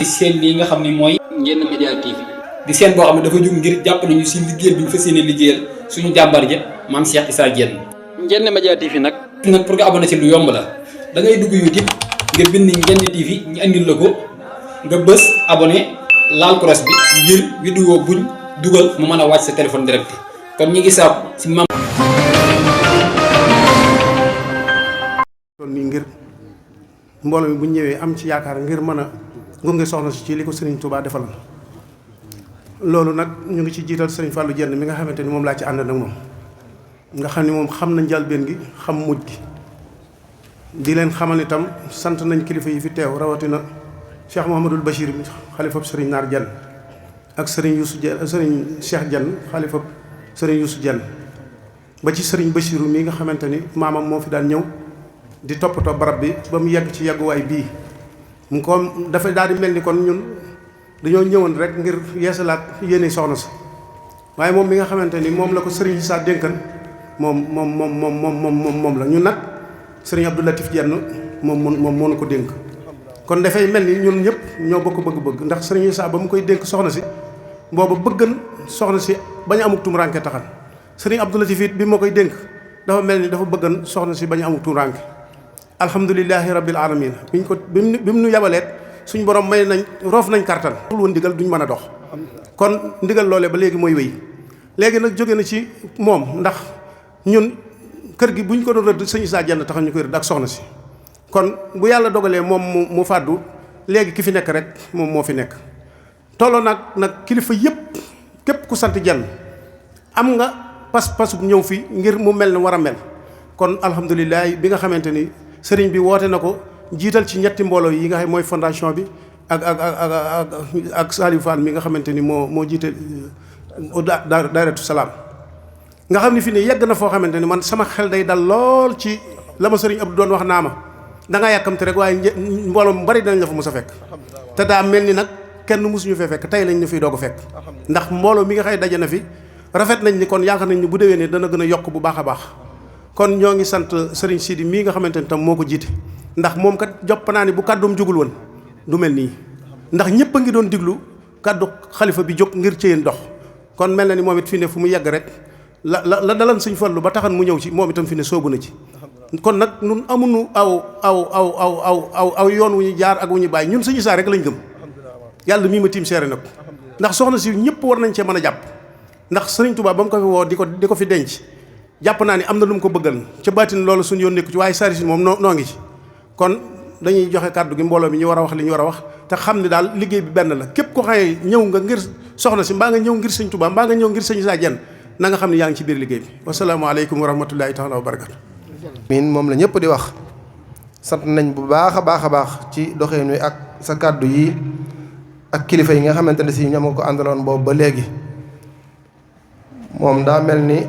seen lii nga xam ne mooy Ndiéné Média TV di seen boo xam ne dafa jóg ngir jàppale ñu si liggéeyal bi ñu fas yéene liggéeyal suñu jàmbar ja maam Cheikh Issa Diène. Ndiéné Média TV nag pour nga abonné ci lu yomb la da ngay dugg YouTube nga bind Ndiéné TV ñu andil la ko nga bës abonné laal cloche bi ngir vidéo buñ dugal mu mën a wàcc sa téléphone direct kon ñi ngi saab si mam nii ngir mbooloo mi bu ñëwee am ci yaakaar ngir mën a gunge soxna si ci li ko Serigne Touba defal loolu nag ñu ngi ci jiital Serigne Fallou Diène mi nga xamante ni moom laa ci ànd nag moom nga xam ni moom xam na njëlbéen gi xam mujj gi di leen xamal itam sant nañ kilifa yi fi teew rawatina Cheikh Mouhamadoul Bachir mi xalifab Serigne Naar Diène ak Serigne Youssou Diène Serigne Cheikh Diène xalifab Serigne Youssou Diène ba ci Serigne Bachirou mi nga xamante ni maamam moo fi daan ñëw di toppatoo barab bi ba mu yegg ci yegguwaay bii mu ko dafa daal di mel ni kon ñun dañoo ñëwoon rek ngir yeesalaat yéene soxna sa waaye moom mi nga xamante ni moom la ko Serigne Issa dénkan moom la ñun nag Serigne Abdou Latif Diène moom moo nu ko dénk kon dafay mel ni ñun ñëpp ñoo bokk bëgg-bëgg ndax Serigne Issa ba mu koy dénk soxna si booba bëggan soxna si bañ a amuk tumuraanke taxan Serigne Abdou Latif it bi ma koy dénk dafa mel ni dafa bëggan soxna si bañ a amuk tumuraanke alhamdulilahi rabbil alamin bi mu nu yabaleet suñ borom may nañ roof nañ kartan tul woon ndigal duñ mën a dox kon ndigal loolee ba léegi mooy wéy léegi nag jóge na ci moom ndax ñun kër gi buñ ko doon rëdd sëñ Issa Diène tax ñu koy rëdd ak soxna si kon bu yàlla dogalee moom mu fàddu léegi ki fi nekk rek moom moo fi nekk tolloo nag kilifa yëpp képp ku sant Diène am nga pas-pasu ñëw fi ngir mu mel ni war a mel kon alhamdulilah bi nga xamante ni sëriñ bi woote na ko jiital ci ñetti mbooloo yi nga xam mooy fondation bi ak Saliou Fall mi nga xamante ni moo jiite Daayiratu Salaam nga xam ni fi ne yegg na foo xamante ni man sama xel day dal lool ci la ma sëriñ Abdou doon wax naa ma da ngaa yàkkamte rek waaye mbooloo mu bari danañ la fa mos a fekk te daa mel ni nag kenn mosuñu fee fekk tey lañ ñu fiy doog a fekk ndax mbooloo mi nga xëy daje na fi rafet nañ ni kon yaakaar nañ ni bu déwee ne dana gën a yokk bu baax a baax kon ñoo ngi sant Serigne Sidi mii nga xamante ni tam moo ko jiite ndax moom kat jopp naa ni bu kàddoom jógul woon du mel nii ndax ñëpp a ngi doon diglu kàddu xalifa bi jóg ngir ci yéen dox kon mel na ni moom it fi ne fu mu yegg rek la dalan Sëñ Fallu ba taxan mu ñëw ci moom itam fi ne soobu na ci kon nag ñun amuñu aw yoon wu ñu jaar ak wu ñu bàyyi ñun Sëñ Issa rek lañ gëm yàlla mii ma tiim seere na ko ndax soxna si ñëpp war nañ cee mën a jàpp ndax Sëriñ Tuubaa ba mu ko fi woo di ko fi denc jàpp naa ni am na lu mu ko bëggal ca baatin loolu suñu yoon nekku ci waaye sari si moom noo ngi ci kon dañuy joxe kàddu gi mbooloo mi ñu war a wax li ñu war a wax te xam ne daal liggéey bi benn la képp ko xëye ñëw nga ngir soxna si mbaa nga ñëw ngir Sëñ Tuubaa mbaa nga ñëw ngir Sëñ Issa Diène na nga xam ne yaa ngi ci biir liggéey bi wasalaamaaleykum wa rahmatullahi taala wa barakatu min moom la ñëpp di wax sant nañ bu baax a baax ci doxin wi ak sa kàddu yi ak kilifa yi nga xamante ne si ñoom nga ko àndaloon boobu ba léegi moom daa mel ni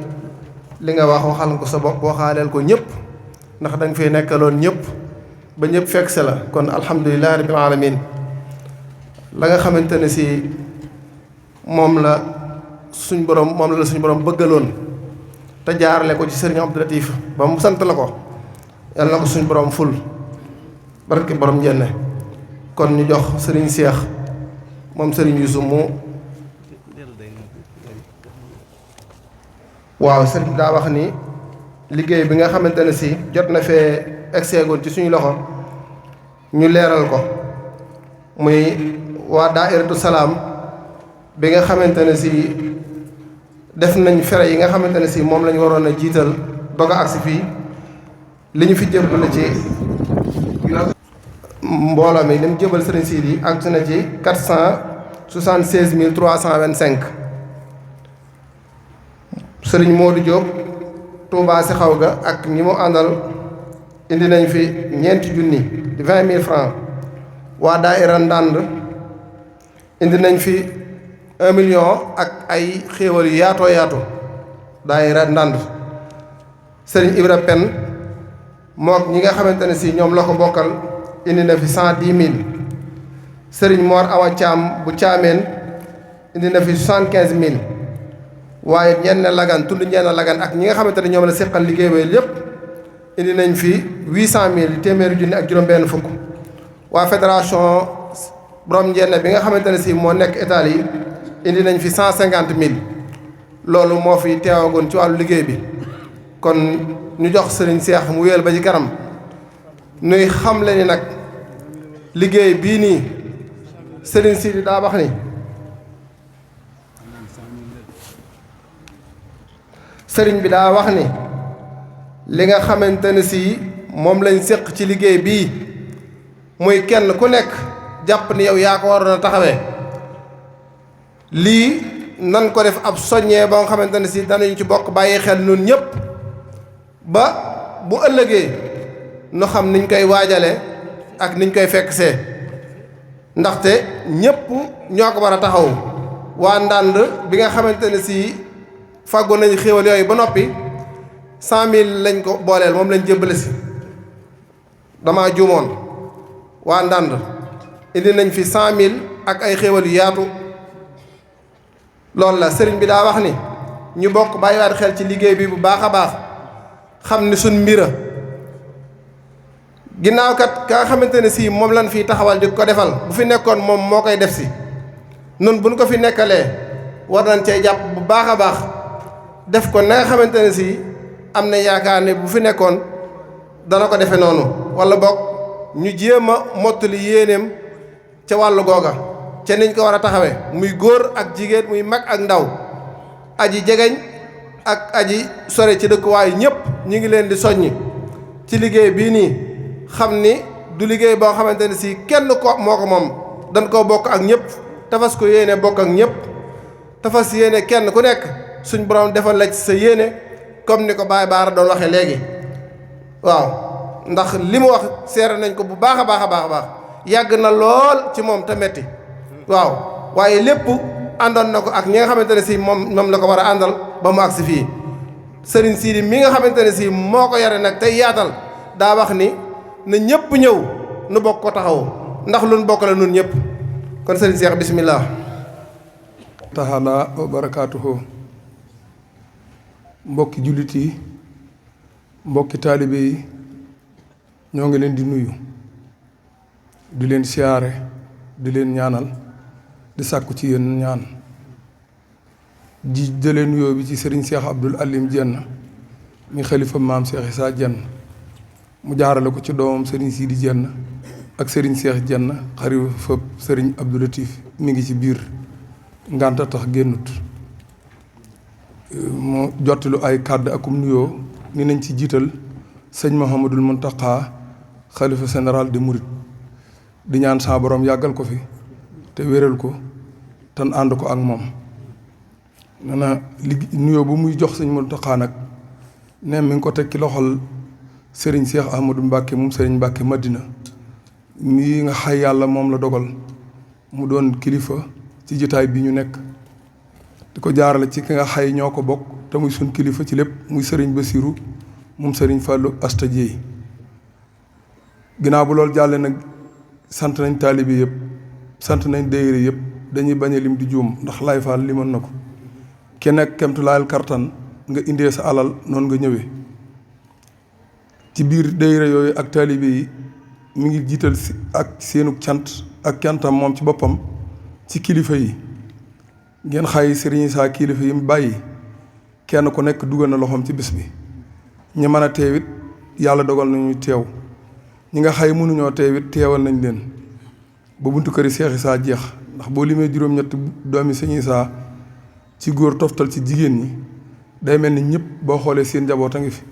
li nga waxal ko sa bopp waxaaleel ko ñëpp ndax da nga fay nekkaloon ñëpp ba ñëpp fekk se la kon alhamdulilah rabbil alamin la nga xamante ne si moom la suñ borom bëggaloon te jaarale ko ci sëriñ Abdou Latif ba mu sant la ko yàlla na ko suñ borom ful barke borom Diène kon ñu jox sëriñ Cheikh moom sëriñ Youssou mu waaw sëriñ daa wax ni liggéey bi nga xamante ne si jot na fee egseegoon ci suñu loxo ñu leeral ko muy waa Daayiratu Salaam bi nga xamante ne si def nañ fere yi nga xamante ne si moom lañu waroon a jiital doog a agsi fii li ñu fi jëbal ci mbooloo mi li mu jëbal sëriñ Sidi agsi na ci 476 325 sëriñ Modou Diop Touba si xaw ga ak ñi mu àndal indi nañ fi ñeenti junni di 20 000 francs waa daayira Ndànd indi nañ fi 1 million ak ay xéewal yu yaatoo yaatu daayira Ndànd sëriñ Ibra Pen mook ñi nga xamante ne si ñoom la ko bokkal indi na fi 110 000 sëriñ Mor Awa Thiam bu Thiamène indi na fi 75 000 waaye ñenn lagan tund ñenn lagan ak ñi nga xamante ne ñoom la seqal liggéey ba yépp indi nañ fi 800 000 téeméeri junni ak juróom-benn fukk waa fédération borom njenne bi nga xamante ne si moo nekk Italie indi nañ fi 150 000 loolu moo fi teewagoon ci wàllu liggéey bi kon ñu jox sëriñ Seex mu wéyal ba ci kanam nuy xamle ni nag liggéey bii nii sëriñ Sidi daa wax ni sëriñ bi daa wax ni li nga xamante ne si moom lañ séq ci liggéey bii muy kenn ku nekk jàpp ni yow yaa ko waroon a taxawee lii nan ko def ab soññee ba nga xamante ne si danañu ci bokk bàyyi xel nun ñëpp ba bu ëllëgee nu xam niñ koy waajale ak niñ koy fekk see ndaxte ñëpp ñoo ko war a taxaw waa Ndànd bi nga xamante ne si fàggu nañ xéewal yooyu ba noppi 100 000 lañ ko booleel moom lañ jébbale si dama juumoon waa Ndànd indi nañ fi 100 000 ak ay xéewal yu yaatu loolu la sëriñ bi daa wax ni ñu bokk bàyyiwaat xel ci liggéey bi bu baax a baax xam ni suñ mbira ginnaaw kat ka nga xamante ne si moom lañ fiy taxawal di ko defal bu fi nekkoon moom moo koy def si nun buñ ko fi nekkalee war nañ cee jàpp bu baax a baax def ko na nga xamante ne si am na yaakaar ne bu fi nekkoon dana ko defe noonu wala boog ñu jéem a mottali yéeneem ca wàllu googa ca niñ ko war a taxawee muy góor ak jigéen muy mag ak ndaw aji jegeñ ak aji sore ci dëkkuwaay ñëpp ñu ngi leen di soññi ci liggéey bii nii xam ni du liggéey boo xamante ne si kenn ko moo ko moom dañ koo bokk ak ñëpp tafas ko yéene bokk ak ñëpp tafas yéene kenn ku nekk suñ borom defal la ci sa yéene comme ni ko Baye Baara doon waxee léegi waaw ndax li mu wax seere nañ ko bu baax a baax a baax a baax yàgg na lool ci moom te metti waaw waaye lépp àndoon na ko ak ñi nga xamante ne si moom la ko war a àndal ba mu agsi fii sëriñ Sidi mi nga xamante ne si moo ko yore nag tey yaatal daa wax ni na ñëpp ñëw nu bokk ko taxaw ndax luñ bokk la nun ñëpp kon sëriñ Seex bismillah taala wa barakaatuhu mbokki jullit yi mbokki taalibe yi ñoo ngi leen di nuyu di leen siyaare di leen ñaanal di sàkku ci yéen ñaan ji jëlee nuyoo bi ci sëriñ Cheikh Abdoul Alim Diène mi xalifa maam Cheikh Issa Diène mu jaarale ko ci doomam sëriñ Sidi Diène ak sëriñ Cheikh Diène xalifa sëriñ Abdou Latif mi ngi ci biir ngànta tax génnut mu jottilu ay kàddu akum nuyoo ni nañ ci jiital sëñ Mouhamadul Mountakha xalifa général de Mouride di ñaan sa borom yàggal ko fi te wéral ko tan ànd ko ak moom nana nuyoo bu muy jox sëñ Mountakha nag ne mi ngi ko teg ci loxol sëriñ Cheikh Ahmadou Mbacke moom sëriñ Mbacke Madina mii nga xay yàlla moom la dogal mu doon kilifa ci jotaay bi ñu nekk di ko jaarale ci ki nga xay ñoo ko bokk te muy suñ kilifa ci lépp muy sëriñ Bassirou moom sëriñ Fallou Asta Dieye ginnaaw bu loolu jàlle nag sant nañ taalibe yëpp sant nañ daayira yëpp dañuy bañ a lim di juum ndax Laay Faal limoon na ko kenn ak kemtulaayal kartan nga indee sa alal noonu nga ñëwee ci biir daayira yooyu ak taalibe yi mi ngi jiital si ak seenu cant ak cantam moom ci boppam ci kilifa yi ngeen xay sëriñ saa kilifa yi mu bàyyi kenn ku nekk dugal na loxoom ci bés bi ñi mën a teewit yàlla dogal nañu teew ñi nga xay mënuñoo teewit teewal nañ leen ba buntu këri Seex Isaa jeex ndax boo limee juróom-ñett doomi sëñ Isaa ci góor toftal ci jigéen ñi day mel ni ñëpp boo xoolee seen njaboot a ngi fi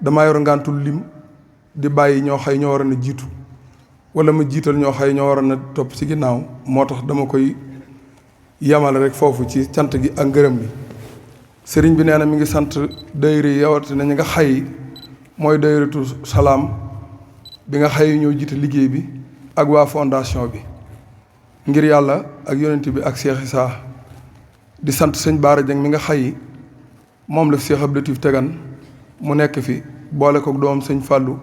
damaa yor ngàntul lim di bàyyi ñoo xay ñoo war a jiitu wala ma jiital ñoo xay ñoo war a topp ci ginnaaw moo tax dama koy yamale rek foofu ci cant gi ak ngërëm bi sëriñ bi nee na mi ngi sant daayira yi rawatina ñi nga xay mooy daayiratu salaam bi nga xay ñoo jiite liggéey bi ak waa fondation bi ngir yàlla ak yonent bi ak Cheikh Issa di sant sëñ Baara Dieng mi nga xay moom la Cheikh Abdou Latif tegan mu nekk fi boole ko doom sëñ Fallou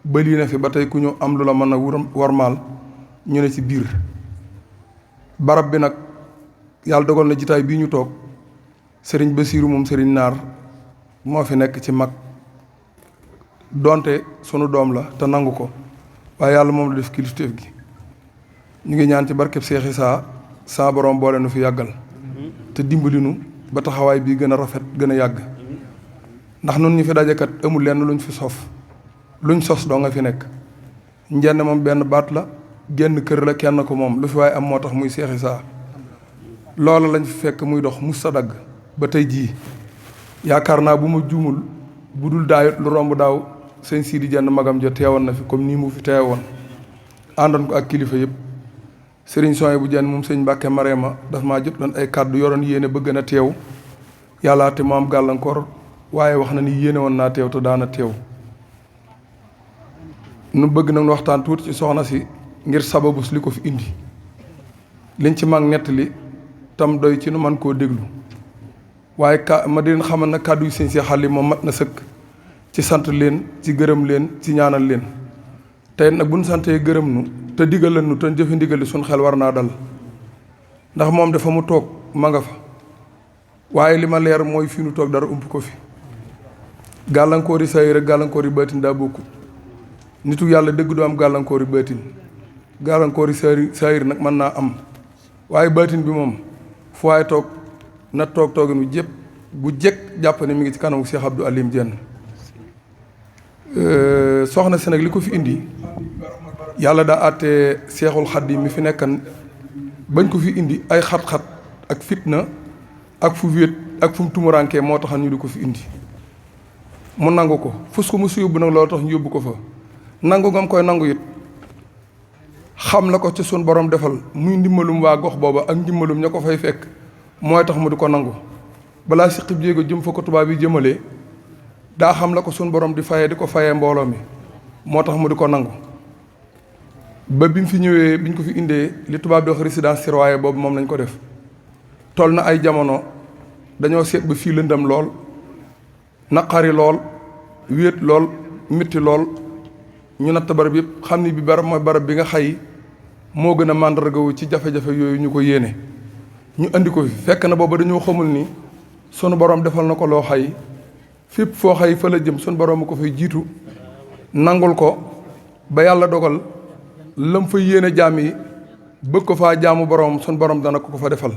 ba lii na fi ba tey ku ñu am lu la mën a warmaal ñu ne ci biir barab bi nag yàlla dogal na jitaay bii ñu toog sëriñ Bassirou moom sëriñ Naar moo fi nekk ci mag donte sunu doom la te nangu ko waaye yàlla moom la def kilifteef gi ñu ngi ñaan ci barkeb Seex Isaa saa borom boole nu fi yàggal te dimbali nu ba taxawaay bii gën a rafet gën a yàgg ndax nun ñu fi dajekat amul lenn luñ fi luñ sos doo nga fi nekk njenn moom benn baat la genn kër la kenn ko moom lu fi waaye am moo tax muy Seex Isaa loola lañ fi fekk muy dox mus sa dagg ba tey jii yaakaar naa bu ma juumul bu dul daayut lu romb daaw sëñ Sidi Jenn magam ja teewoon na fi comme nii mu fi teewoon àndoon ko ak kilifa yëpp sëriñ Soye bu Jenn moom sëñ Mbàkke Mareema daf maa jot doon ay kàddu yoroon yéene bëgg na teew yàllaa te mu am gàllankoor waaye wax na ni yéene woon naa teew te daana teew nu bëgg nag nu waxtaan tuuti ci soxna si ngir sababus li ko fi indi liñ ci mag nettali tam doy ci nu man koo déglu waaye ma di leen xamal na kàddu yi sëñ si xàlli moom mat na sëkk ci sant leen ci gërëm leen ci ñaanal leen tey nag bu ñu santee gërëm nu te digal nu te jëfe ndigal li suñ xel war naa dal ndax moom dafa mu toog ma nga fa waaye li ma leer mooy fii nu toog dara ump ko fi gàllankoor yi saayir ak gàllankoor yi baatin daa bokkut nitu yàlla dëgg du am gàllankoor yi baatin gàllankoor yi saayir nag mën naa am waaye baatin bi moom fu waaye toog na toogin wu jépp bu jëkk jàpp ne mi ngi ci kanamu Cheikh Abdou Alim Diène soxna si nag li ko fi indi yàlla daa àtte Seexul Xadiim mi fi nekkan bañ ko fi indi ay xat-xat ak fitna ak fu wéet ak fu mu tumurankee moo tax ñu di ko fi indi mu nangu ko fus ko mu su yóbbu nag loolu tax ñu yóbbu ko fa nangu ngam koy nangu it xam la ko ci sun borom defal muy ndimbalum waa gox booba ak ndimbalum ña ko fay fekk mooy tax mu di ko nangu balaa si xib jéego jëm fa ko tubaab yi jëmalee daa xam la ko sun borom di fayee di ko fayee mbooloo mi moo tax mu di ko nangu ba bi mu fi ñëwee bi ñu ko fi indee li tubaab di wax résidence surveillée boobu moom lañ ko def toll na ay jamono dañoo seet ba fii lëndam lool naqari lool wéet lool mitti lool ñu natt barab yëpp xam ni bi barab mooy barab bi nga xay moo gën a màndargawu ci jafe-jafe yooyu ñu ko yéene ñu andi ko fi fekk na booba dañoo xamul ni sunu borom defal na ko loo xay fépp foo xay fa la jëm sunu borom ko fay jiitu nangul ko ba yàlla dogal lam fa yéene jaam yi bëgg ko faa jaamu borom sunu borom dana ko fa defal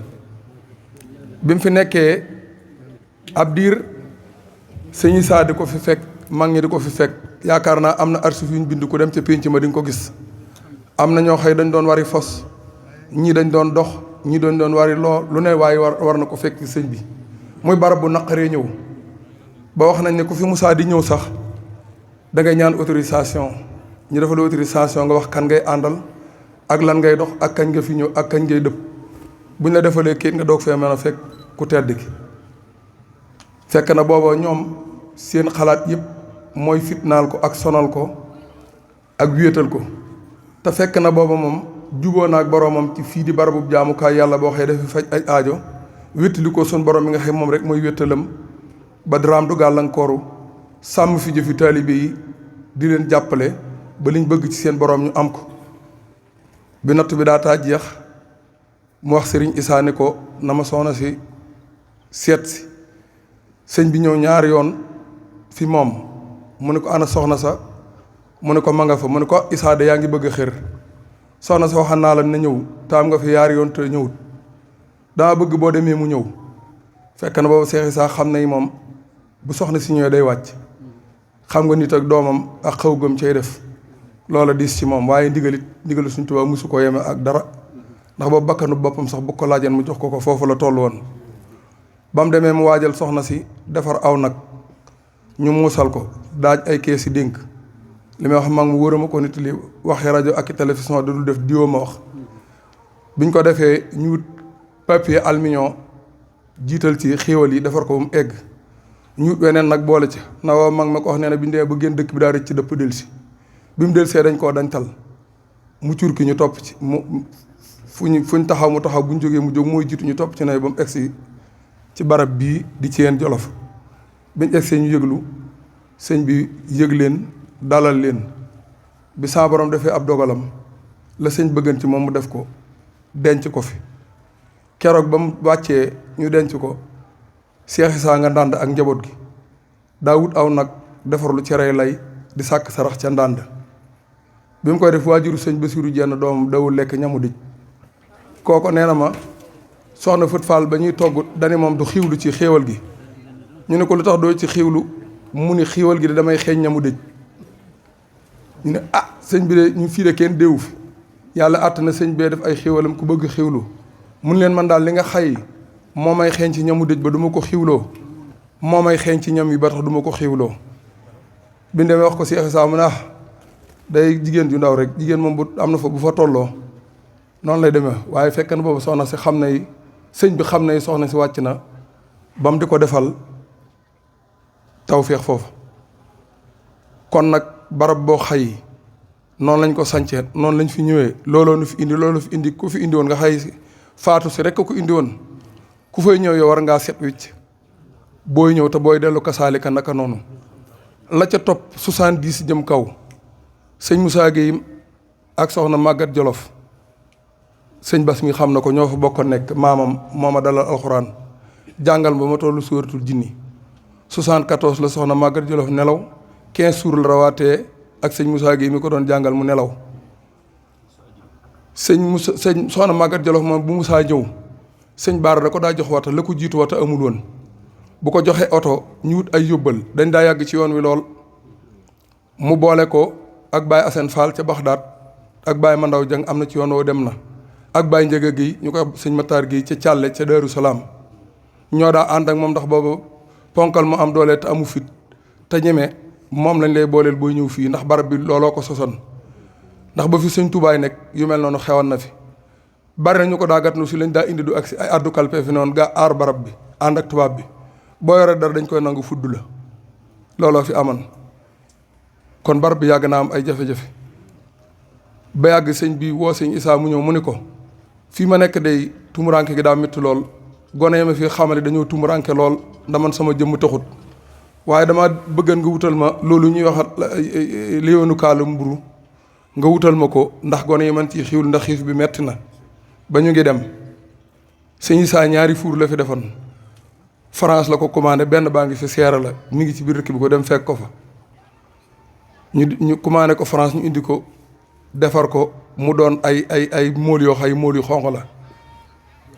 bi mu fi nekkee ab diir sëñ Isaa di ko fi fekk mag ñi di ko fi fekk yaakaar naa am na archive yu ñu bind ku dem ca pénc ma di nga ko gis am na ñoo xëy dañ doon wari fos ñii dañ doon dox ñii dañ doon wari loo lu ne waaye war na ko fekk sëñ bi muy barab bu naqaree ñëw ba wax nañ ne ku fi Musaa di ñëw sax da ngay ñaan autorisation ñu defal autorisation nga wax kan ngay àndal ak lan ngay dox ak kañ nga fi ñëw ak kañ ngay dëpp buñ la defalee kayit nga doog fee mën a fekk ku tedd ki fekk na booba ñoom seen xalaat yëpp mooy fitnaal ko ak sonal ko ak wéetal ko te fekk na booba moom juboo naag boroomam ci fii di barabu jaamukaay yàlla boo xëy dafa faj ay aajo wéttali ko sun borom mi nga xam moom rek mooy wéttalam ba daraam du gàllankooru sàmm fi jëfi taalibe yi di leen jàppale ba liñ bëgg ci seen borom ñu am ko bi natt bi daataa jeex mu wax sëriñ Isaa ne ko na ma soxna si seet si sëñ bi ñëw ñaari yoon fi moom mu ne ko ana soxna sa mu ne ko ma nga fa mu ne ko Isaa de yaa ngi bëgg a xër soxna sa waxal naa la na ñëw taam nga fi yaari yoon te ñëwut dama bëgg boo demee mu ñëw fekk na boobu Seex Isaa xam ne moom bu soxna si ñëwee day wàcc xam nga nit ak doomam ak xaw gëm cay def loola diis ci moom waaye ndigalit Sëñ Tuubaa musu ko yeme ak dara ndax boobu bakkanu boppam sax bu ko laajeen mu jox ko foofu la toll woon ba mu demee mu waajal soxna si defar aw nag ñu muusal ko daaj ay kees yi dénk li may wax mag mu wóorama ko nit li waxi rajo ak i télévision da dul def diwoo ma wax biñ ko defee ñu wut papier aluminium jiital ci xéewal yi defar ko bu mu egg ñu wut weneen nag boole ci na woo mag ma ko wax nee na bi ndee ba génn dëkk bi daa rëcc ci dëpp delsi bi mu delsee dañ koo dañ tal mu cuur ki ñu topp ci mu fuñ taxaw mu taxaw buñ jógee mu jóg mooy jiitu ñu topp ci nay ba mu egsi ci barab bii di Thiène Jolof biñ egsee ñu yëglu sëñ bi yëg leen dalal leen bi saa borom defee ab dogalam la sëñ bëggan ci moom mu def ko denc ko fi keroog ba mu wàccee ñu denc ko Seex Isaa nga ndànd ak njaboot gi daa wut aw nag defar lu cere lay di sàkk sarax ca ndànd bi mu koy def waajuru sëñ Basiru Jenn doomam dawul lekk ñamu dëj kooko nee na ma soxna Fët Fall ba ñuy togg dani moom du xiiwlu ci xéewal gi ñu ne ko lu tax doo ci xiiwlu mu ni xiiwal gi de damay xeeñ ñamu dëj ñu ne sëñ bi de ñu fii de kenn déewu fi yàlla àtt na sëñ bee def ay xéewalam ku bëgg xiiwlu mun leen man daal li nga xay moo may xeeñ ci ñamu dëj ba du ma ko xiiwloo moo may xeeñ ci ñam yi ba tax du ma ko xiiwloo bi demee wax ko si Issa mu ne day jigéen ju ndaw rek jigéen moom bu am na fa bu fa tolloo noonu lay demee waaye fekk na boobu soxna si xam nay sëñ bi xam nay soxna si wàcc na ba mu di ko defal tawféex foofu kon nag barab boo xay noonu lañ ko sancee noonu lañ fi ñëwee looloo nu fi indi loolu fi indi ku fi indi woon nga xay faatu si rek ko indi woon ku fay ñëw yow war ngaa set wicc booy ñëw te booy dellu kasaalika naka noonu la ca topp 70 jëm kaw sëñ Moussa Gueye ak soxna Maguette Jolof sëñ Bas mi xam na ko ñoo fa bokk nekk maamam moo ma dalal alxuraan jàngal ba ma tollu suuratul jinni 74 la soxna Maguette Jolof nelaw 15 jours la rawaatee ak sëñ Moussa Gueye mi ko doon jàngal mu nelaw sëñ soxna Maguette Jolof moom bu Moussa ñëw sëñ Baara da ko daa jox wata la ko jiitu wata amul woon bu ko joxee oto ñu wut ay yóbbal dañ daa yàgg ci yoon wi lool mu boole ko ak Baye Assane Fall ca Baxdaat ak Baye Mandaw Jang am na ci yoon woo dem na ak Baye Njëga Guèye ñu koy sëñ Matar Guèye ca Càlle ca Daaru Salaam ñoo daa ànd ak moom ndax boobu ponkal mu am doole te amu fit te ñeme moom lañ lay booleel booy ñëw fii ndax barab bi looloo ko sosoon ndax ba fi sëñ Tubaay nekk yu mel noonu xewoon na fi bari na ñu ko daa gàttanu si lañ daa indi du ak si ay addu kalpe fi noonu gaa aar barab bi ànd ak tubaab bi boo yore dara dañ koy nangu fudd la looloo fi amoon kon barab bi yàgg naa am ay jafe-jafe ba yàgg sëñ bi woo sëñ Issa mu ñëw mu ni ko fii ma nekk day tumuranke gi daa métti lool gone yi ma fi xamale dañoo tumuranke lool ndaman sama jëmm taxut waaye dama bëggan nga wutal ma loolu ñuy wax léewanu kaala mburu nga wutal ma ko ndax gone yi man ci xiwul ndax xiif bi metti na ba ñu ngi dem sëñ Issa ñaari fuur la fi defoon France la ko commandé benn baa ngi fi seera la mi ngi ci biir dëkk bi ko dem fekk ko fa ñu commandé ko France ñu indi ko defar ko mu doon ay móol yoo xay móol yu xonq la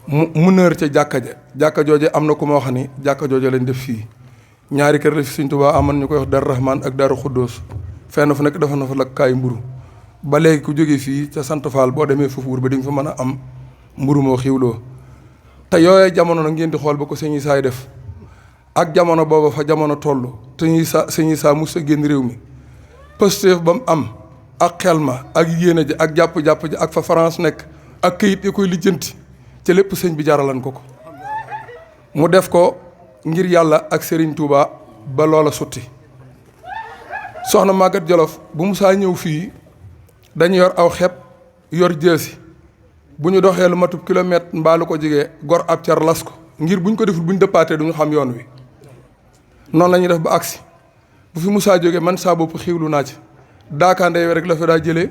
mu nër ca jàkka jooje am na ku ma wax ni jàkka jooje lañ def fii ñaari kër la fi Sëñ Tuubaa amoon ñu koy wax Daaru Rahmaan ak Daaru Xuddoos fenn fu nekk dafa na fa lakkaay mburu ba léegi ku jógee fii ca Sant Faal boo demee foofu wur ba di nga fa mën a am mburu moo xiwloo te yooyee jamono nag ngeen di xool ba ko sëñ Issa def ak jamono booba fa jamono toll te sëñ Issa mus a génn réew mi Pastef ba mu am ak xel ma ak yéene ji ak jàpp-jàpp ji ak fa France nekk ak këyit yi koy lijjanti ca lépp sëñ bi jaralan ko mu def ko ngir yàlla ak Serigne Touba ba loola sutti soxna Maguette Jolof bu musaa ñëw fii dañu yor aw xepp yor jësi bu ñu doxee lu matub kilomètre mbaa lu ko jigee gor ab car las ko ngir buñ ko deful buñ dëppaatee du ñu xam yoon wi noonu la ñuy def ba agsi bu fi musaa jógee man saa bopp xiwlu naa ci daakaandey we rek la fi daa jëlee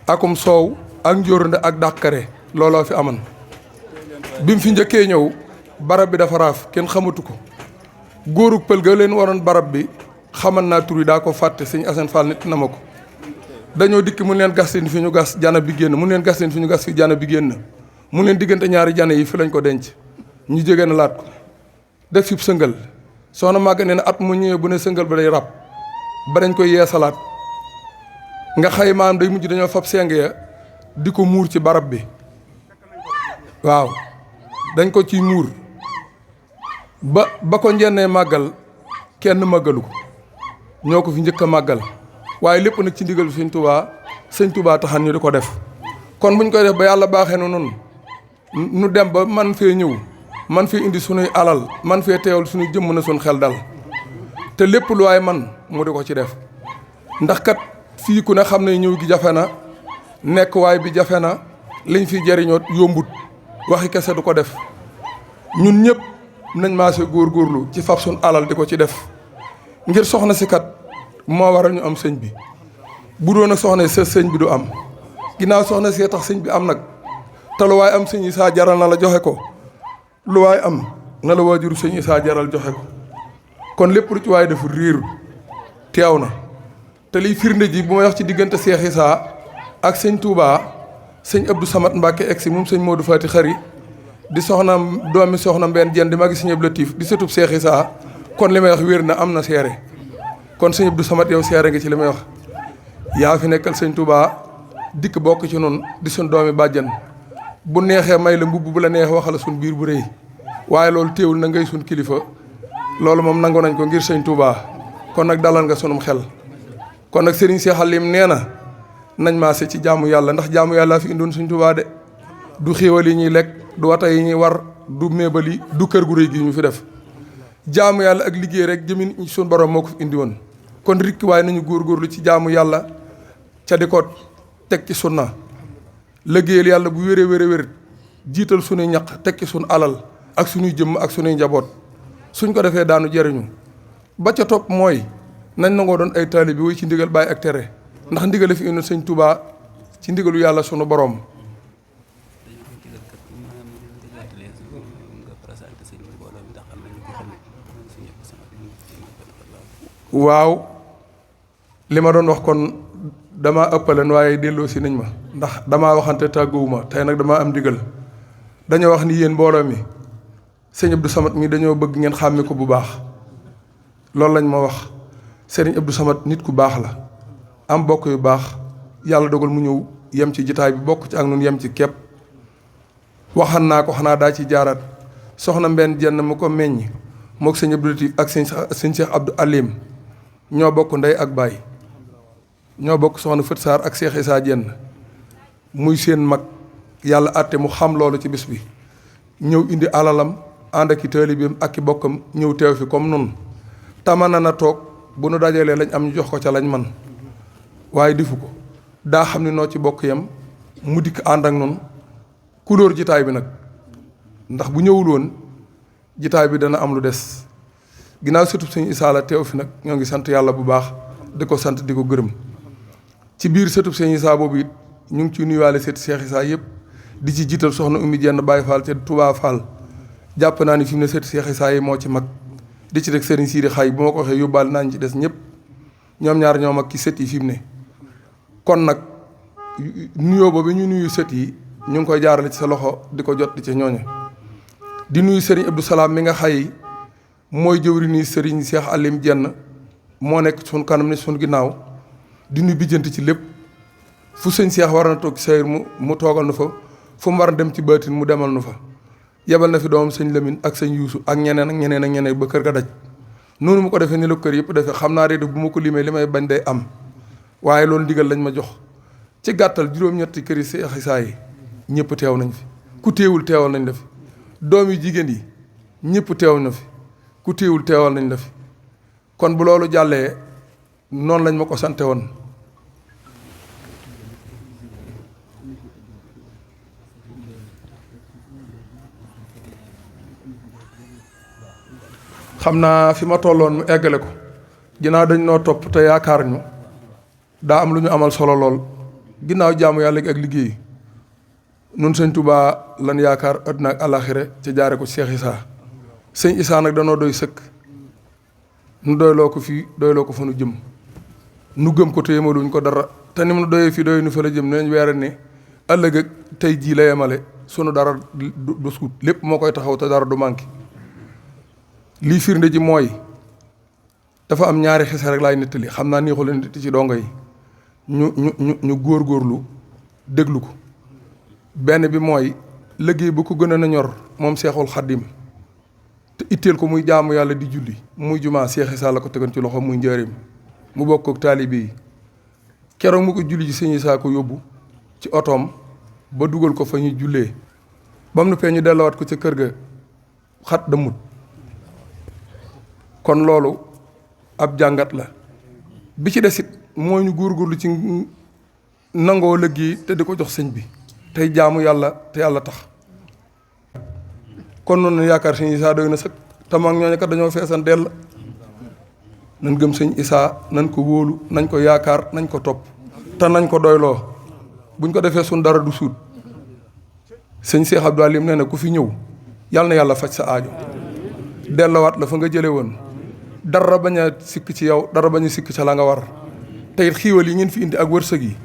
akum soow ak njóornde ak dàqare looloo fi aman bi mu fi njëkkee ñëw barab bi dafa raaf kenn xamatu ko góorug pël ga leen waroon barab bi xaman naa tur yi daa ko fàtte sëñ Assane Fall nit na ma ko dañoo dikk mun leen gas leen fi ñu gas jana bi génn mun leen gas leen fi ñu gas fi jana bi génn mun leen diggante ñaari jana yi fi lañ ko denc ñu jege na laat ko def fi sëngal soxna Maguette nee na at mu ñëwee bu ne sëngal ba day rab ba dañ koy yeesalaat nga xay maam day mujj dañoo fab seng ya di ko muur ci barab bi waaw dañ ko ci muur ba ko njennee màggal kenn màggalu ko ñoo ko fi njëkk a màggal waaye lépp nag ci ndigal sëñ Touba taxan ñu di ko def kon buñ koy def ba yàlla baaxee na noonu nu dem ba man fee ñëw man fee indi sunuy alal man fee teewal suñuy jëmm na suñ xel dal te lépp lu waay man mu di ko ci def ndax kat fii ku ne xam ne ñëw gi jafe na nekk waay bi jafe na liñ fi jariñoo yombut waxi kese du ko def ñun ñëpp nañ maase góorgóorlu ci fab suñ alal di ko ci def ngir soxna si kat moo waral ñu am sëñ bi bu doon a soxna sa sëñ bi du am ginnaaw soxna see tax sëñ bi am nag te lu waay am sëñ Issa jaral na la joxe ko lu waay am na la waajuru sëñ Issa jaral joxe ko kon lépp lu ci waay def riir teew na te liy firnde ji bu may wax ci diggante Cheikh Issa ak sëñ Touba sëñ Abdou Samad Mbacke egsi moom sëñ Modou Fati Xari di soxna doomi soxna Mbène Diène di magi sëñ Abdou Latif di sëtub Cheikh Issa kon li may wax wér na am na seere kon sëñ Abdou Samad yow seere nga ci li may wax yaa fi nekkal sëñ Touba dikk bokk ci noonu di suñ doomi bàjjan bu neexee may la mbubb bu la neexee waxala suñ biir bu rëy waaye loolu téewul na ngay suñ kilifa loolu moom nangu nañ ko ngir sëñ Touba kon nag dalal nga sunum xel kon nag Serigne Cheikh Halim nee na nañ maase ci jaamu yàlla ndax jaamu yàlla fi indoon sëñ Touba de du xéewal yi ñuy lekk du wata yi ñuy war du méebal yi du kër gu rëy gi ñu fi def jaamu yàlla ak liggéey rek jëmin suñ borom moo ko fi indi woon kon rikki waaye nañu góorgóorlu ci jaamu yàlla ca di ko teg ci sunna liggéeyal yàlla bu wéree wér jiital suñuy ñaq teg ci suñ alal ak suñuy jëmm ak suñuy njaboot suñ ko defee daanu jariñu ba ca topp mooy nañ nangoo doon ay taalibe bi woy ci ndigal bàyyi ak tere ndax ndigal fi indi sëñ Touba ci ndigalu yàlla sunu borom. waaw li ma doon wax kon dama ëppaleen waaye delloo si nañ ma ndax damaa waxante tàgguwuma tey nag damaa am ndigal dañoo wax ni yéen mbooloo mi sëñ Abdou Samad mi dañoo bëgg ngeen xàmme ko bu baax loolu lañ ma wax sëriñ Abdou Samad nit ku baax la am bokk yu baax yàlla dogal mu ñëw yem ci jitaay bi bokk ci ak nun yem ci képp waxan naa ko xanaa daa ci jaaraat soxna Mbène Diène mu ko meññ mook sëñ Abdou Latif ak sëñ Cheikh Abdou Alim ñoo bokk ndey ak baay ñoo bokk soxna Fët Sarr ak Cheikh Issa Diène muy seen mag yàlla àtte mu xam loolu ci bis bi ñëw indi alalam ànd ak i taalibeem ak i bokkam ñëw teew fi comme nun tamana na toog bu nu dajalee lañ am ñu jox ko ca lañ man waaye defu ko daa xam ne noo ci bokk yam mu dikk ànd ak nun couleur jitaay bi nag ndax bu ñëwul woon jitaay bi dana am lu des ginnaaw surtout sëñ Issa la teew fi nag ñoo ngi sant yàlla bu baax di ko sant di ko gërëm ci biir sëtub sëñ Issa boobu it ñu ngi ciy nuyuwaale seeti Cheikh Issa yëpp di ci jiital soxna Oumy Diène Baye Fall ca Touba Fall jàpp naa ni fi mu ne seeti Cheikh Issa yi moo ci mag di ci teg Serigne Sidi Xay bu ma ko waxee yóbbaale naa ñu ci des ñëpp ñoom ñaar ñoo mag ci sët yi fi mu ne kon nag nuyoo boobu ñu nuyu sët yi ñu ngi koy jaarale ci sa loxo di ko jot di ca ñooña di nuyu Serigne Abdou Salaam mi nga xay mooy jëwri nii Serigne Cheikh Alim Diène moo nekk suñ kanam ne suñ ginnaaw di nuyu bijjanti ci lépp fu sëñ Cheikh war na toog sayir mu toogal nu fa fu mu war a dem ci baatin mu demal nu fa yebal na fi doomam sëñ Lamine ak sëñ Yuusu ak ñeneen ak ñeneen ak ñeneen ba kër ga daj noonu mu ko defee ni la kër yëpp defee xam naa de bu ma ko limee li may bañ day am waaye loolu ndigal lañ ma jox ci gàttal juróom-ñetti kër yi Cheikh Issa yi ñëpp teew nañ fi ku teewul teewal nañ la fi doom yu jigéen yi ñëpp teew na fi ku teewul teewal nañ la fi kon bu loolu jàllee noonu lañ ma ko sante woon xam naa fi ma tolloon mu eggale ko ginnaaw dañ noo topp te yaakaar ñu daa am lu ñu amal solo lool ginnaaw jaamu yàlla ak liggéey nun sëñ Touba lan yaakaar àdduna ak àllaaxira ca jaare ko Cheikh Issa sëñ Issa nag danoo doy sëkk nu doyloo ko fii doyloo ko fa nu jëm nu gëm ko te yemaluñ ko dara te ni mu doyee fii doy nu fa la jëm nañ weere ne ëllëg ak tey jii la yemale sunu dara du suut lépp moo koy taxaw te dara du manqué lii firnde ji mooy dafa am ñaari xese rek laay nettali xam naa nii xool netti ci dongo yi ñu góorgóorlu déglu ko benn bi mooy liggéey bu ko gën a na ñor moom Seexul Xaddim te itteel ko muy jaamu yàlla di julli muy jumaa Cheikh Issa la ko tegoon ci loxo muy njëriñ mu bokk ak taalibe yi keroog mu ko julli ci sëñ Issa ko yóbbu ci otoom ba dugal ko fa ñuy jullee ba mu nu pee ñu delluwaat ko ca kër ga xat damut kon loolu ab jàngat la bi ci desit mooy ñu góorgóorlu ci nangoo liggéey te di ko jox sëñ bi tey jaamu yàlla te yàlla tax kon noonu yaakaar sëñ Issa doy na sëkk tamaak ñooñu kat dañoo feesan dell nañ gëm sëñ Issa nañ ko wóolu nañ ko yaakaar nañ ko topp te nañ ko doyloo buñ ko defee suñ dara du suut sëñ Cheikh Abdou Alim nee na ku fi ñëw yàlla na yàlla faj sa aajo dellowaat la fa nga jële woon dara bañ a sikk ci yow dara bañ a sikk ca la nga war te it xiiwal yi ngeen fi indi ak wërsëg yi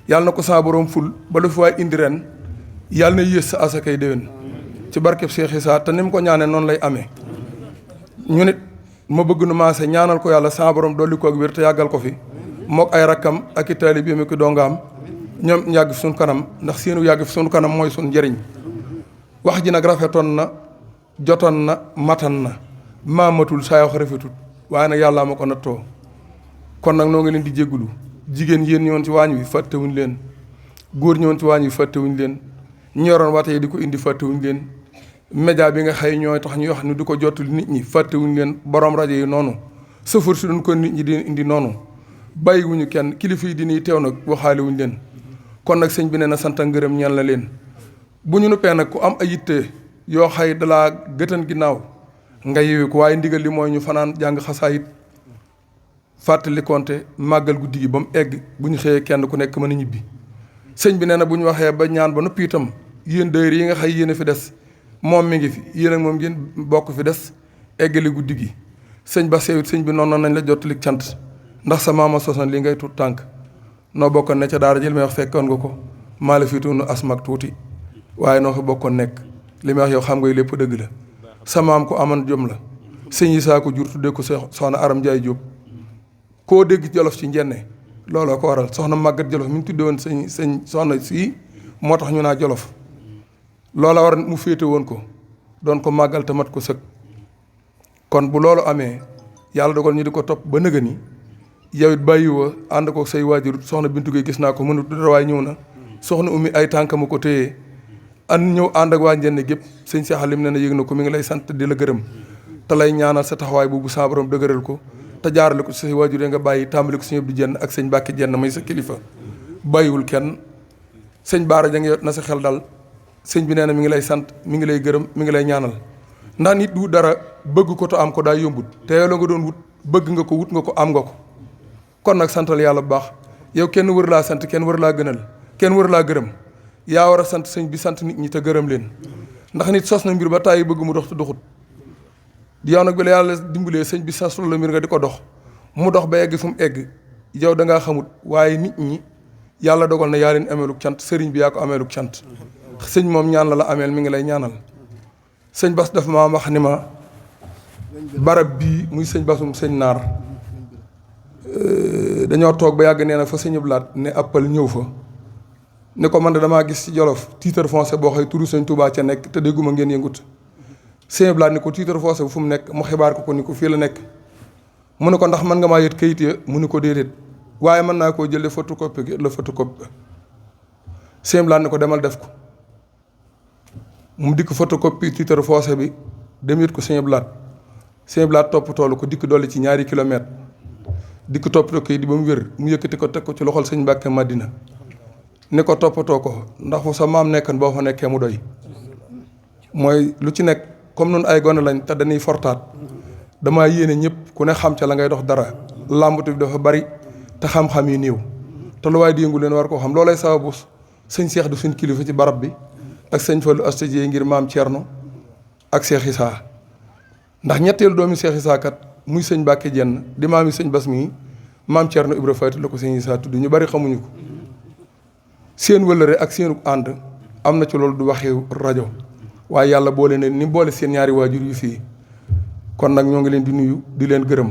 yàlla na ko saa borom ful ba lu fi waay indi ren yàlla na yées sa asakay déwén ci barkeb Cheikh Issa te ni mu ko ñaanee noonu lay amee. ñu nit ma bëgg nu maase ñaanal ko yàlla saa borom dolli ko ak wér te yàggal ko fi mook ay rakkam ak i taalibeem ak i dongaam ñoom yàgg fi suñu kanam ndax seenu yàgg fi suñu kanam mooy suñu njëriñ. wax ji nag rafetoon na jotoon na matan na maamatul saa wax rafetul waaye nag yàllaa ma ko nattoo kon nag noo ngi leen di jéggulu jigéen yéen ñëwoon ci waañ wi fàttewuñ leen góor ñëwoon ci waañ wi fàttewuñ leen ñoroon wate yi di ko indi fàttewuñ leen média bi nga xëy ñooy tax ñuy wax ni di ko jotul nit ñi fàttewuñ leen borom rajo yi noonu sëfër si doon ko nit ñi di indi noonu bàyyiwuñu kenn kilifa yi dinañ teew nag waxaale wuñ leen kon nag sëñ bi nee na sant ak ngërëm ñeel na leen bu ñu nuppee nag ku am ay yitte yoo xëy dalaa gëtan ginnaaw nga yewi ko waaye ndigal li mooy ñu fanaan jàng xasaayit fàttali konte màggal guddi gi ba mu egg bu ñu xëyee kenn ku nekk mën a ñibbi sëñ bi nee na bu ñu waxee ba ñaan ba noppi itam yéen dëyër yi nga xëy yéen a fi des moom mi ngi fi yéen ak moom ngeen bokk fi des eggali guddi gi sëñ ba seewit sëñ bi noonu nañ la jottali cant ndax sa maama sos na li ngay tuut tànk noo bokkoon ne ca daara ji li may wax fekkoon nga ko maa la fi tuunu asmak tuuti waaye noo fa bokkoon nekk li may wax yow xam nga lépp dëgg la sa maam ko aman jom la sëñ Issa ko jur tuddee ko soxna Aram Ndiaye Diop koo dégg Jolof ci njenne looloo ko waral soxna Màggat Jolof mi ñu tuddee woon sëñ soxna sii moo tax ñu naa Jolof loola war mu féete woon ko doon ko màggal te mat ko sëg kon bu loolu amee yàlla dogal ñu di ko topp ba nëga ni yow it bàyyiwoo ànd ko say waajur soxna Bintu Gueye gis naa ko mënut dara waaye ñëw na soxna Oumy ay tànkama ko téye ñëw ànd ak waa njenne gépp sëñ Cheikh Alim ne na yëg na ko mi ngi lay sant di la gërëm te lay ñaanal sa taxawaay boobu sa borom dëgëral ko te jaarale ko say waajur nga bàyyi tàmbali ko sëñ Abdou Jenn ak sëñ Bàkki Jenn may sa kilifa bàyyiwul kenn sëñ Baara ja ngi na sa xel dal sëñ bi nee na mi ngi lay sant mi ngi lay gërëm mi ngi lay ñaanal ndax nit du dara bëgg ko te am ko daa yombut te yow la nga doon wut bëgg nga ko wut nga ko am nga ko kon nag santal yàlla bu baax yow kenn wër laa sant kenn wër laa gënal kenn wër laa gërëm yaa war a sant sëñ bi sant nit ñi te gërëm leen ndax nit sos na mbir ba tàyyi bëgg mu dox te doxut yow nag bi la yàlla dimbalee sëñ bi sasul la mbir nga di ko dox mu dox ba egg fu mu egg yow da ngaa xamut waaye nit ñi yàlla dogal na yaa leen ameeluk cant sëriñ bi yaa ko ameeluk cant sëñ moom ñaan la ameel mi ngi lay ñaanal sëñ Bas daf ma wax ni ma barab bii muy sëñ Basum sëñ Naar dañoo toog ba yàgg nee na fa sëñ Ablaat ne appal ñëw fa ne ko man de damaa gis ci Jolof titre foncier boo xëy turu sëñ Touba ca nekk te dégguma ngeen yëngut sëñ Ablaat ni ko titre foncier bu fu mu nekk mu xibaar ko ni ko fii la nekk mu ne ko ndax mën nga maa yët kayit ya mu ne ko déedéet waaye mën naa koo jëlee photocopie gi la photocopie sëñ Ablaat ni ko demal def ko mu dikk photocopie titre foncier bi dem yët ko sëñ Ablaat topp toolu ko dikk dolli ci 2 kilomètres dikk toppatoo ko di ba mu wér mu yëkkati ko teg ko ci loxol sëñ Mbàkke Madina ni ko toppatoo ko ndax fu sa maam nekkan boo fa nekkee mu doy mooy lu ci nekk comme noonu ay gone lañ te dañuy fortaat damaa yéene ñëpp ku ne xam ca la ngay dox dara làmbatu bi dafa bari te xam-xam yi néew te lu waaye di yëngu leen war koo xam loolay sababu sëñ Cheikh du suñ kilifa ci barab bi ak sëñ Fallou Assadie ngir maam Thierno ak Cheikh Issa ndax ñetteelu doomi Cheikh Issa kat muy sëñ Mbàkke Jenn di maam yi sëñ Bas mii maam Thierno Ibra Faty la ko sëñ Issa tudd ñu bari xamuñu ko seen wëllëre ak seenu ànd am na ci loolu du waxee rajo waaye yàlla boole ne ni boole seen ñaari waajur yu fii kon nag ñoo ngi leen di nuyu di leen gërëm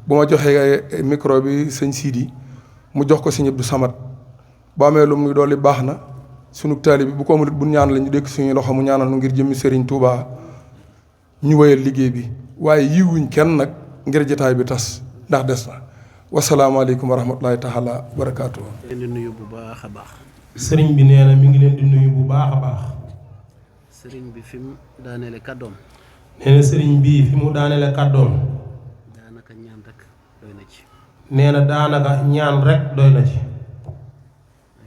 bu ma joxee micro bi sëñ Sidi mu jox ko sëñ Abdou Samad bu amee lu muy dolli baax na sunu taali bi bu ko amul bu ñaan la ñu dékk suñu loxo mu ñaanal nu ngir jëmmi Serigne Touba ñu wéyal liggéey bi waaye yiwuñ kenn nag ngir jotaay bi tas ndax des na wasalaamaaleykum wa rahmatulahi taala wa barakaatu. leen di nuyu bu baax a baax. sëriñ bi nee na mi ngi leen di nuyu bu baax a baax. sëriñ bi fi mu daaneele kàddoom. nee na sëriñ bii fi mu daaneele kàddoom. daanaka ñaan rek doy na ci. nee na daanaka ñaan rek doy na ci.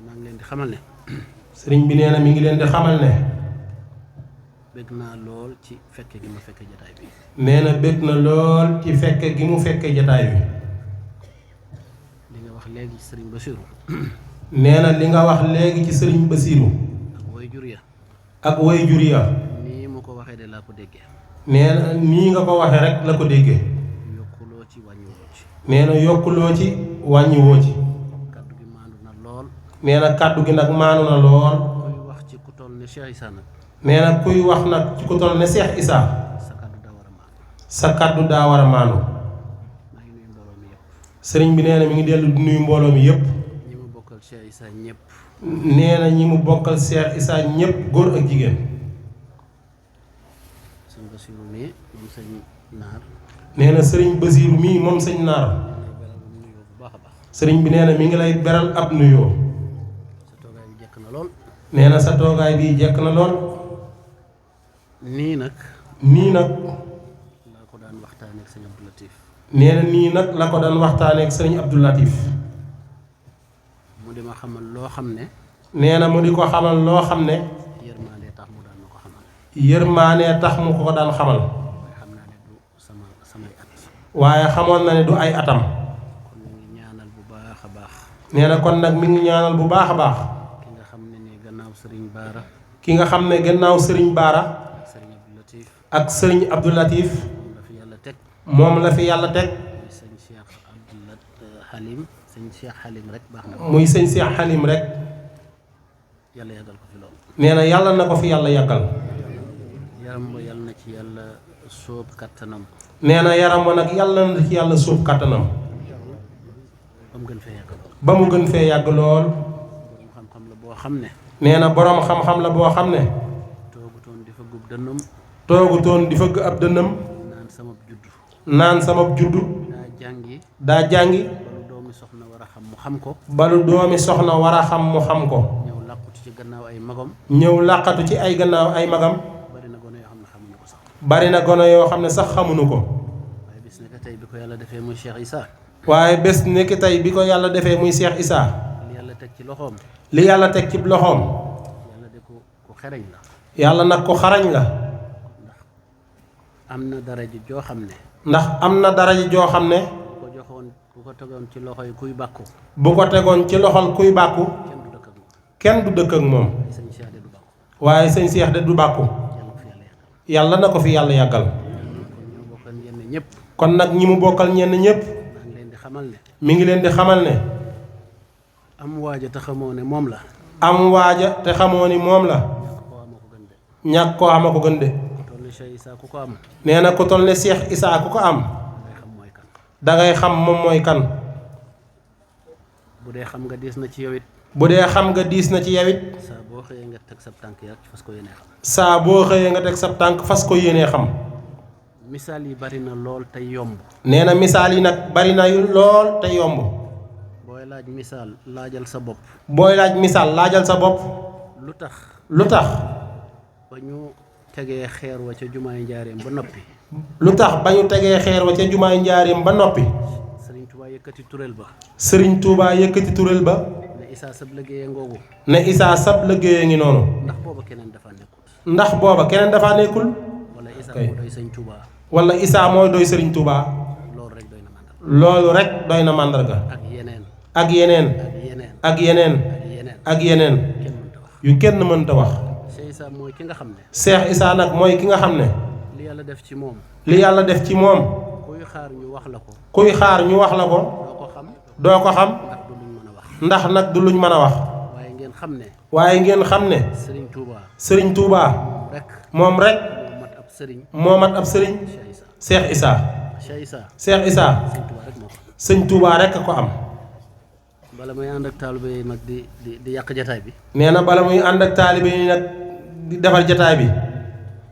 maa ngi leen di xamal ne. sëriñ bi nee na mi ngi leen di xamal ne. bëgg naa lool ci fekke gi ma fekke jataay bi. nee na bëgg na lool ci fekke gi mu fekke jataay bi. li nga wax léegi ci sëriñ Basiru. nee na li nga wax léegi ci sëriñ Basiru. ak way jur ya. ak way jur ya. nii mu ko waxee de laa ko déggee. nee na nii nga ko waxee rek la ko déggee. yokkuloo ci wàññiwoo ci. nee na yokkuloo ci wàññiwoo ci. lool. nee na kàddu gi nag maanu na lool. kuy wax ci ku toll ne Cheikh Issa nag. nee na kuy wax nag ci ku toll ne Cheikh Issa. sa kàddu daa war a maanu. sa kàddu daa war a maanu. maa ngi nuyu mbooloo mi yëpp. sëriñ bi nee na mi ngi dellu di nuyu mbooloo mi yëpp. ñi mu bokkal Cheikh Issa ñëpp. nee na ñi mu bokkal Cheikh Issa ñëpp góor ak jigéen. sëñ Basiru mii moom sëñ Naar. nee na sëriñ Basiru mii moom sëñ Naar. nuyoo bu baax a baax. sëriñ bi nee na mi ngi lay beral ab nuyoo. sa toogaay bi jekk na lool. nee na sa toogaay bi jekk na lool. nii nag. nii nag. laa ko daan waxtaanee ak sëñ Abdou Latif. nee na nii nag la ko daan waxtaanee ak sëriñ Abdou Latif. mu di ma xamal loo xam ne. nee na mu di ko xamal loo xam ne. yërmaande tax mu daan ma ko xamal. yërmaane tax mu ko daan xamal. waaye xam naa ne du samay at. waaye xamoon na ne du ay atam. kon ñu ngi ñaanal bu baax a baax. nee na kon nag mi ngi ñaanal bu baax a baax. ki nga xam ne nii gannaaw Serigne Baara. ki nga xam ne gannaaw sëriñ Baara. ak Serigne Abdou Latif. ak sëriñ Abdou Latif. moom la fi yàlla teg. moom la fi yàlla teg. muy sëñ Cheikh Abdou Halim. sëñ Cheikh Halim rek baax na. muy sëñ Cheikh Halim rek. yàlla yàggal ko fi lool. nee na yàlla na ko fi yàlla yàggal. yaram ba yàlla na ci yàlla sóob kattanam. nee na yaram wa nag yàlla na ci yàlla suuf kàttanam. ba mu gën fee yàgg lool. ba mu gën fee yàgg lool. borom xam-xam la boo xam ne. nee na boroom xam-xam la boo xam ne. toogutoon di fa gub dënnam. toogutoon di fëgg ab dënnam. naan sama juddu. naan sama juddu. daa jàngi. daa jàngi. balu doomi soxna war a xam mu xam ko. balu doomi soxna war a xam mu xam ko. ñëw làqutu ci gannaaw ay magam. ñëw làqatu ci ay gannaaw ay magam. bari na gone yoo xam ne xamuñu ko sax. bari na gone yoo xam ne sax xamuñu ko. waaye bis ne tey bi ko yàlla defee muy Cheikh Issa. waaye bés nekk tey bi ko yàlla defee muy Cheikh Issa. li yàlla teg ci loxoom. li yàlla teg ci loxoom. yàlla de ku xereñ la. yàlla nag ko xarañ la. am na daraja joo xam ne. ndax am na daraja joo xam ne. bu ko joxoon bu ko tegoon ci loxo yi kuy bàkku. bu ko tegoon ci loxol kuy bàkku. kenn du dëkk ak moom. kenn du dëkk ak moom. sëñ Cheikh de du bàkku. waaye sëñ Cheikh de du bàkku. yàlla ko fi yàlla yàggal. yàlla na ko fi yàlla yàggal. kon ñoo bokkal ñenn ñëpp. kon nag ñi mu bokkal ñenn ñëpp. maa ngi leen di xamal ne. mi ngi leen di xamal ne. am waaja te xamoo ne moom la. am waaja te xamoo ni moom la. ñàkk koo ama ko gën de. ñàkk koo ama ko gën de. ku toll ni Cheikh Issa ku ko am. nee na ku toll ne Cheikh Issa ku ko am. ngay xam mooy kan. dangay xam moom mooy kan. bu dee xam nga diis na ci yow it. bu dee xam nga diis na ci yow it. saa boo xëyee nga teg sab tànk rek fas ko yéenee xam. saa boo xëyee nga teg sab tànk fas ko yéenee xam. misaal yi bari na lool te yomb. nee na misaal yi nag bari na lool te yomb. booy laaj misaal laajal sa bopp. booy laaj misaal laajal sa bopp. lu tax. lu tax. ba ñu tegee xeer wa ca jumaay njaareem ba noppi. lu tax ba ñu tegee xeer wa ca jumaay njaareem ba noppi. Sëriñ Tuubaa yëkkati turel ba. Sëriñ Tuubaa yëkkati turel ba. ne Issa sab liggéeye ngoogu. ne Issa sab liggéeye ngi noonu. ndax booba keneen dafa nekkul. ndax booba keneen dafa nekkul. wala Issa kay moo doy sëñ Tuubaa. wala Issa mooy doy Sëriñ Tuubaa. loolu rek doy na màndarga. loolu rek doy na màndarga. ak yeneen. ak yeneen. ak yeneen. ak yeneen. ak yeneen. kenn mënta wax. Cheikh Issa mooy ki nga xam ne. Cheikh Issa nag mooy ki nga xam ne. li yàlla def ci moom. li yàlla def ci moom. kuy xaar ñu wax la ko. kuy xaar ñu wax la ko. doo ko xam. doo ko xam. ndax du luñ mën a wax. ndax nag du luñ mën a wax. waaye ngeen xam ne. waaye ngeen xam ne. Sëriñ Tuubaa. Sëriñ Tuubaa. rek. moom rek. moo mat ab sëriñ. moo mat ab sëriñ. Cheikh Issa. Cheikh Issa. Cheikh Issa. Cheikh Issa. Sëriñ Tuubaa rek moo ko. Sëñ Tuubaa rek a ko am. bala may ànd ak taalibe yi nag di yàq jataay bi. nee na bala muy ànd ak taalibe yi nag di defar jataay bi.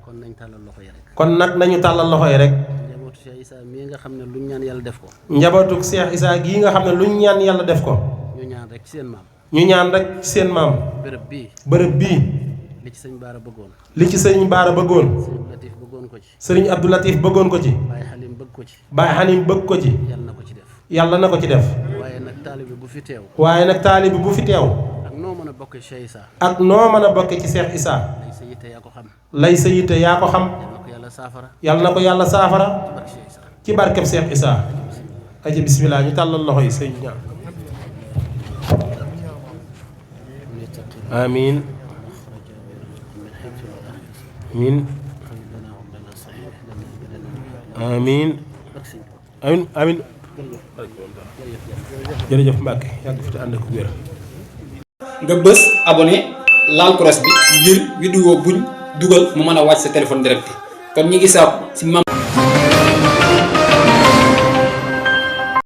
kon nañ tàllal loxo yi rek. kon nag nañu tàllal loxo yi rek. njabootu Cheikh Issa mii nga xam ne luñ ñaan yàlla def ko. njabootu Cheikh Issa gii nga xam ne luñ ñaan yàlla def ko. ñu ñaan rek ci seen maam. ñu ñaan rek seen maam. bërëb bii. bërëb bii. li ci sëñ Baara bëggoon. li ci sëriñ Baara bëggoon. sëriñ Latif bëggoon ko ci. sëriñ Abdou Latif bëggoon ko ci. Baye Xalim bëgg ko ci. Baye Xanim bëgg ko ci. yàlla na ko ci def. yàlla na ko ci def. waaye nag taalibe bu fi teew. waaye nag taalibe bu fi teew. ak noo mën a bokkee Cheikh Issa. ak noo mën a bokke ci Cheikh Issa. lay sa yitte yaa ko xam. lay sa yitte yaa ko xam. yàlla na ko yàlla saafara. yàlla na ko yàlla saafara. ci barke Cheikh ci barkeb Cheikh Issa. Issa. aja bismillah ñu tàllal loxo yi sëñ ñaan. amiin. amiin. amiin. amiin amiin. jërëjëf Mbacke yàgg fi te ànd ak wér. nga bës abonné laal cloche bi ngir vidéo buñ dugal mu mën a wàcc sa téléphone direct kon ñi ngi sàpp si mam